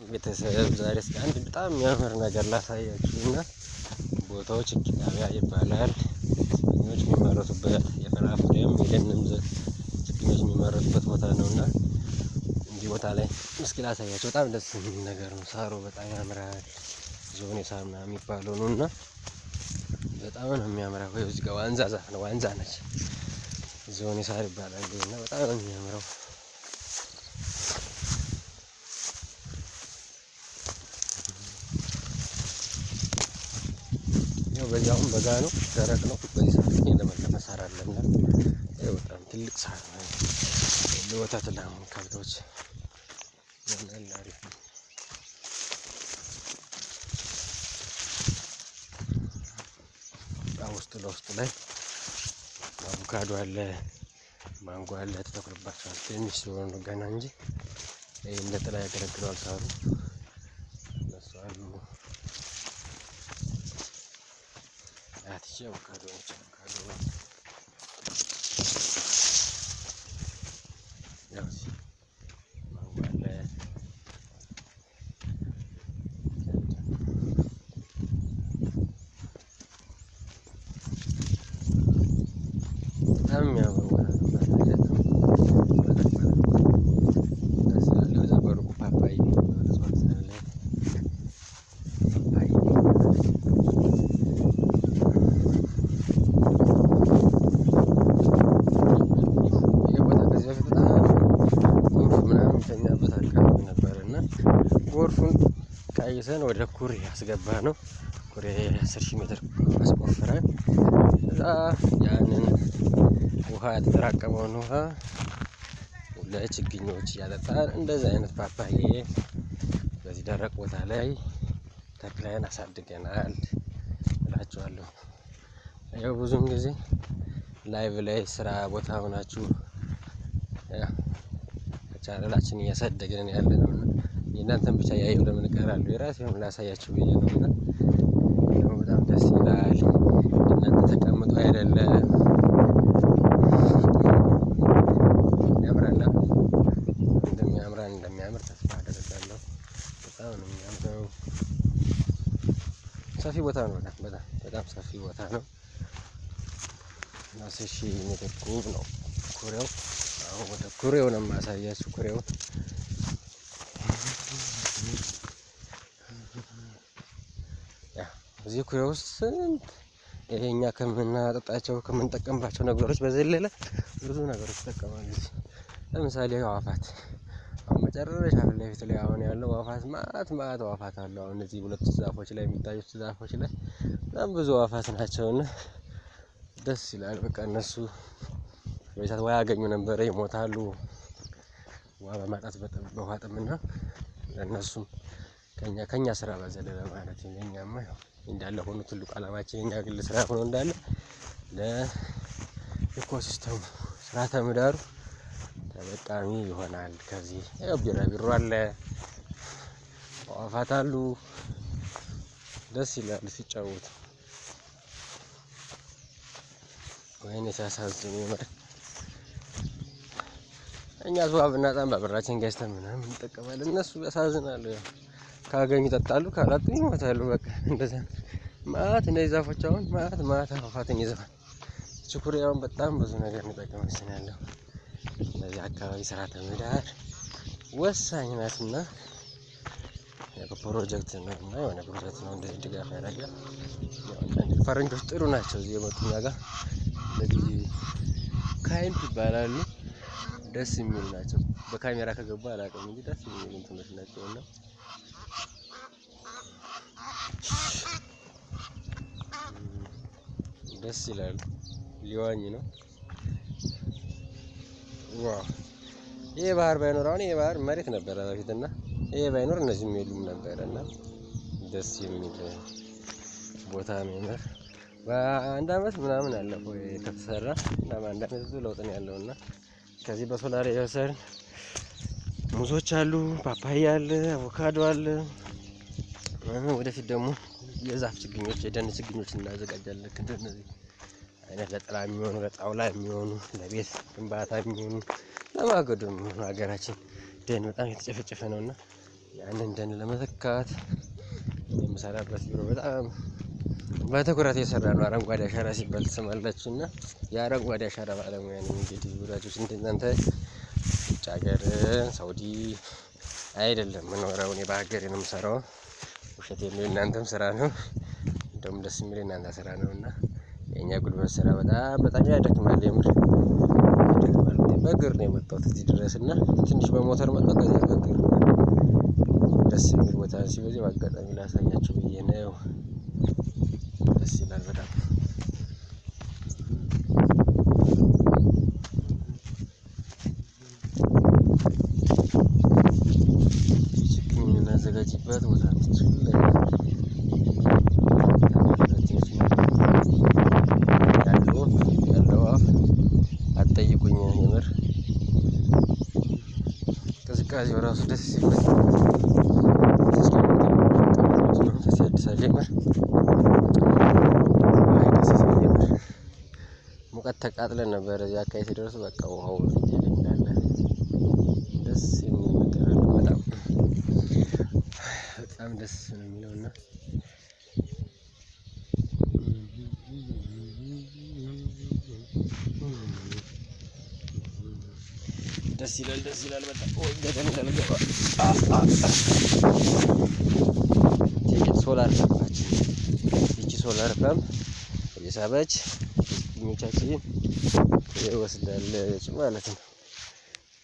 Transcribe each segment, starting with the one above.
ቤተሰብ ዛሬ እስኪ አንድ በጣም የሚያምር ነገር ላሳያችሁና ቦታው ችግኝ ጣቢያ ይባላል። ችግኞች የሚመረቱበት የፍራፍሬም የደንም ችግኞች የሚመረቱበት ቦታ ነውና እዚህ ቦታ ላይ እስኪ ላሳያችሁ። በጣም ደስ የሚል ነገር ነው። ሳሩ በጣም ያምራል። ዞን የሳር ምናምን የሚባለው ነው እና በጣም ነው የሚያምረው። እዚህ ጋር ዋንዛ ዛፍ ነው፣ ዋንዛ ነች። ዞን የሳር ይባላል እና በጣም ነው የሚያምረው። ያው በዚህ አሁን በጋ ነው፣ ደረቅ ነው። በዚህ ሰዓት ግን የለመለመ ሳር አለና ይኸው በጣም ትልቅ ሳር ነው። ለወተት ላም ከብቶች ይሆናል። አሪፍ ነው። ውስጥ ለውስጥ ላይ አቮካዶ አለ፣ ማንጎ አለ፣ ተተክሎባቸዋል። ትንሽ ስለሆኑ ነው ገና እንጂ ይሄ እንደ ጥላ ያገለግለዋል ሳሩ። እነሱ አሉ። አትቼ አቮካዶ ነች። አቮካዶ ያው እዚህ ማንጎ አለ። በጣም የሚያምር ቦታ ነው። በጣም ደስ ይላል። በዛ በሩቁ ፓፓዬ እጽዋት አለ። ፓፓዬ ይህ ቦታ ከዚህ በፊት በጣም ጎርፍ ምናምን የሚተኛበት አካባቢ ነበር እና ጎርፉን ቀይሰን ወደ ኩሬ ያስገባ ነው። ኩሬ 10,000 ሜትር አስቆፍረን እዛ ያንን ውሃ የተጠራቀመውን ውሃ ለችግኞች እያጠጣን እንደዚህ አይነት ፓፓዬ በዚህ ደረቅ ቦታ ላይ ተክለን አሳድገናል እላችኋለሁ። ያው ብዙውን ጊዜ live ላይ ስራ ቦታ ሆናችሁ ቻናላችን እያሳደግን ያለ ነው እና የእናንተን ብቻ ያየው ለምን እቀራለሁ? የራሴን ላሳያችሁ ብዬ ነው እና ደግሞ በጣም ደስ ይላል። እናንተ ተቀምጦ አይደለም ያምራል። እንደሚያምራን እንደሚያምር ተስፋ አደርጋለሁ። በጣም ነው የሚያምረው። ሰፊ ቦታ ነው። በጣም በጣም በጣም ሰፊ ቦታ ነው። 10,000 ሜትር ኩብ ነው ኩሬው። አሁን ወደ ኩሬው ነው የማሳያችሁ። ኩሬው ያ እዚህ ኩሬው ውስጥ ስንት ይሄ እኛ ከምናጠጣቸው ከምንጠቀምባቸው ነገሮች በዘለለ ብዙ ነገሮች ይጠቀማሉ። እዚህ ለምሳሌ አዕዋፋት አሁን መጨረሻ ፊት ለፊት ላይ አሁን ያለው አዕዋፋት ማአት ማአት አዕዋፋት አሉ። አሁን እነዚህ ሁለቱ ዛፎች ላይ የሚታዩት ዛፎች ላይ በጣም ብዙ አዕዋፋት ናቸውና ደስ ይላል። በቃ እነሱ በሰዓት ውሃ ያገኙ ነበረ ይሞታሉ። ውሃ በማጣት በውሃ ጥምና ለእነሱም ከኛ ስራ በዘለለ ማለት ነው። የኛማ ያው እንዳለ ሆኖ ትልቁ አላማችን የኛ ግል ስራ ሆኖ እንዳለ ለኢኮሲስተሙ ስርዓተ ምህዳሩ ተጠቃሚ ይሆናል። ከዚህ ያው ቢራቢሮ አለ፣ አዕዋፋት አሉ። ደስ ይላል ሲጫወቱ። ወይኔ ሲያሳዝኑ የምር። እኛ ውሃ ብናጣም በብራችን ገዝተን ምናምን እንጠቀማለን። እነሱ ያሳዝናሉ። ያው ካገኙ ይጠጣሉ፣ ካላጡ ይሞታሉ። በቃ እንደዛ ነው። ማአት እነዚህ ዛፎች አሁን ማአት ማአት አዕዋፋትን ይዘዋል። ችኩሪ አሁን በጣም ብዙ ነገር እንጠቀመችን ያለው ለዚህ አካባቢ ስርዓተ ምህዳር ወሳኝ ናትና ፕሮጀክት ነው እና የሆነ ፕሮጀክት ነው እንደዚህ ድጋፍ ያደርጋል። ፈረንጆች ጥሩ ናቸው። እዚህ የመጡ እኛ ጋር እነዚህ kind ይባላሉ። ደስ የሚሉ ናቸው። በካሜራ ከገቡ አላውቅም እንጂ ደስ የሚሉ እንትኖች ናቸው እና ደስ ይላሉ። ሊዋኝ ነው። ዋው! ይሄ ባህር ባይኖር አሁን ይሄ ባህር መሬት ነበረ በፊትና ይሄ ባይኖር እነዚህም የሉም ነበረ እና ደስ የሚል ቦታ ነው የምር። በአንድ አመት ምናምን አለፈው ከተሰራ እና በአንድ አመት ብዙ ለውጥ ነው ያለው እና ከዚህ በሶላር የወሰድን ሙዞች አሉ፣ ፓፓያ አለ፣ አቮካዶ አለ። ወደፊት ደግሞ የዛፍ ችግኞች የደን ችግኞች እናዘጋጃለን። ልክ እንደነዚህ አይነት ለጥላ የሚሆኑ ለጣውላ የሚሆኑ ለቤት ግንባታ የሚሆኑ ለማገዶ የሚሆኑ ሀገራችን ደን በጣም የተጨፈጨፈ ነውና ያንን ደን ለመተካት የምሰራበት ቢሮ በጣም በትኩረት የሰራ ነው። አረንጓዴ አሻራ ሲባል ትሰማላችሁ እና የአረንጓዴ አሻራ ባለሙያ ነኝ። እንግዲህ ወዳጆች እንደናንተ ውጭ ሀገር ሳውዲ አይደለም የምኖረው፣ እኔ በሀገሬ ነው የምሰራው። ውሸት የሚል እናንተም ስራ ነው፣ እንደውም ደስ የሚል እናንተ ስራ ነው። እና የእኛ ጉልበት ስራ በጣም በጣም ያደክማል፣ የምር ያደክማል። በእግር ነው የመጣሁት እዚህ ድረስ እና ትንሽ በሞተር መጣሁ፣ ከዚያ በእግር። ደስ የሚል ቦታ ሲበዚህ በአጋጣሚ ላሳያችሁ ብዬ ነው። ደስ ይላል በጣም። ችግኝ የምናዘጋጅበት ቦታ ነች። ያለው ወፍ አትጠይቁኝ፣ የምር ቅዝቃዜው ራሱ ደስ ይላል። መንፈስ ያድሳል የምር፣ ደስ ሲል የምር። ሙቀት ተቃጥለን ነበረ እዚህ አካባቢ ሲደርሱ በቃ ውሃው ፊቴ ላይ እንዳለ ደስ የሚል ነገር አለው። በጣም በጣም ደስ ነው የሚለው እና ደስ ይላል፣ ደስ ይላል በጣም። ወይ ገደል እንዳልገባ። Solar pump ኣችን፣ ይቺ solar pump እየሳበች ችግኞቻችን ይወስዳለች ማለት ነው።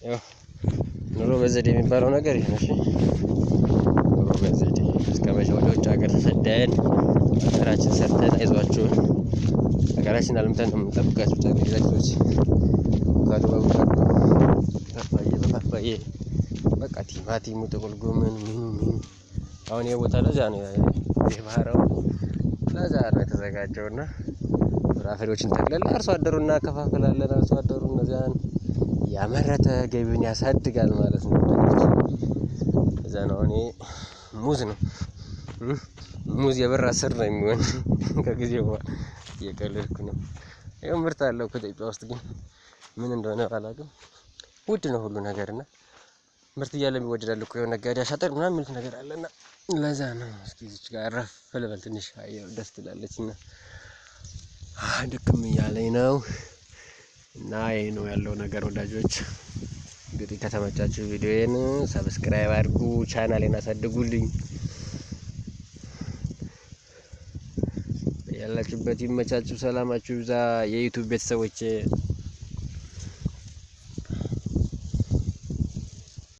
ያው ኑሮ በዘዴ የሚባለው ነገር ይሄ ነው። እሺ፣ ኑሮ በዘዴ። እስከ መቼ ወደ ውጭ ሀገር ተሰደን? ሀገራችን ሰርተን፣ አይዟችሁ፣ ሀገራችን አልምተን ነው የምንጠብቃችሁ። ጨቅላቶች አቮካዶ በአቮካዶ፣ ፓፓዬ በፓፓዬ፣ በቃ ቲማቲሙ፣ ጥቅል ጎመን፣ ምኑ ምኑ። አሁን ይሄ ቦታ ለዛ ነው፣ ይሄ ባህራው ለዛ ነው የተዘጋጀው እና ፍራፍሬዎችን ተክለን ለአርሶ አደሩ እናከፋፍላለን። አርሶ አደሩ እነዚያን ያመረተ ገቢውን ያሳድጋል ማለት ነው። እዛ ነው። አሁን ይሄ ሙዝ ነው። ሙዝ የብር 10 ነው የሚሆን ከጊዜ በኋላ። እየቀለድኩ ነው። ይኸው ምርት አለው እኮ ኢትዮጵያ ውስጥ፣ ግን ምን እንደሆነ ባላውቅም ውድ ነው ሁሉ ነገር እና ምርት እያለ ይወደዳል እኮ፣ የሆነ ነጋዴ አሻጥር ምናምን የሚሉት ነገር አለና ለዛ ነው። እስኪ እዚች ጋር አረፍ ልበል ትንሽ፣ አየሩ ደስ ትላለች እና ድክም እያለኝ ነው። እና ይሄ ነው ያለው ነገር ወዳጆች። እንግዲህ ከተመቻችሁ ቪዲዮዬን subscribe አድርጉ፣ ቻናሌን አሳድጉልኝ። ያላችሁበት ይመቻችሁ፣ ሰላማችሁ ይብዛ። የ YouTube ቤተሰቦቼ።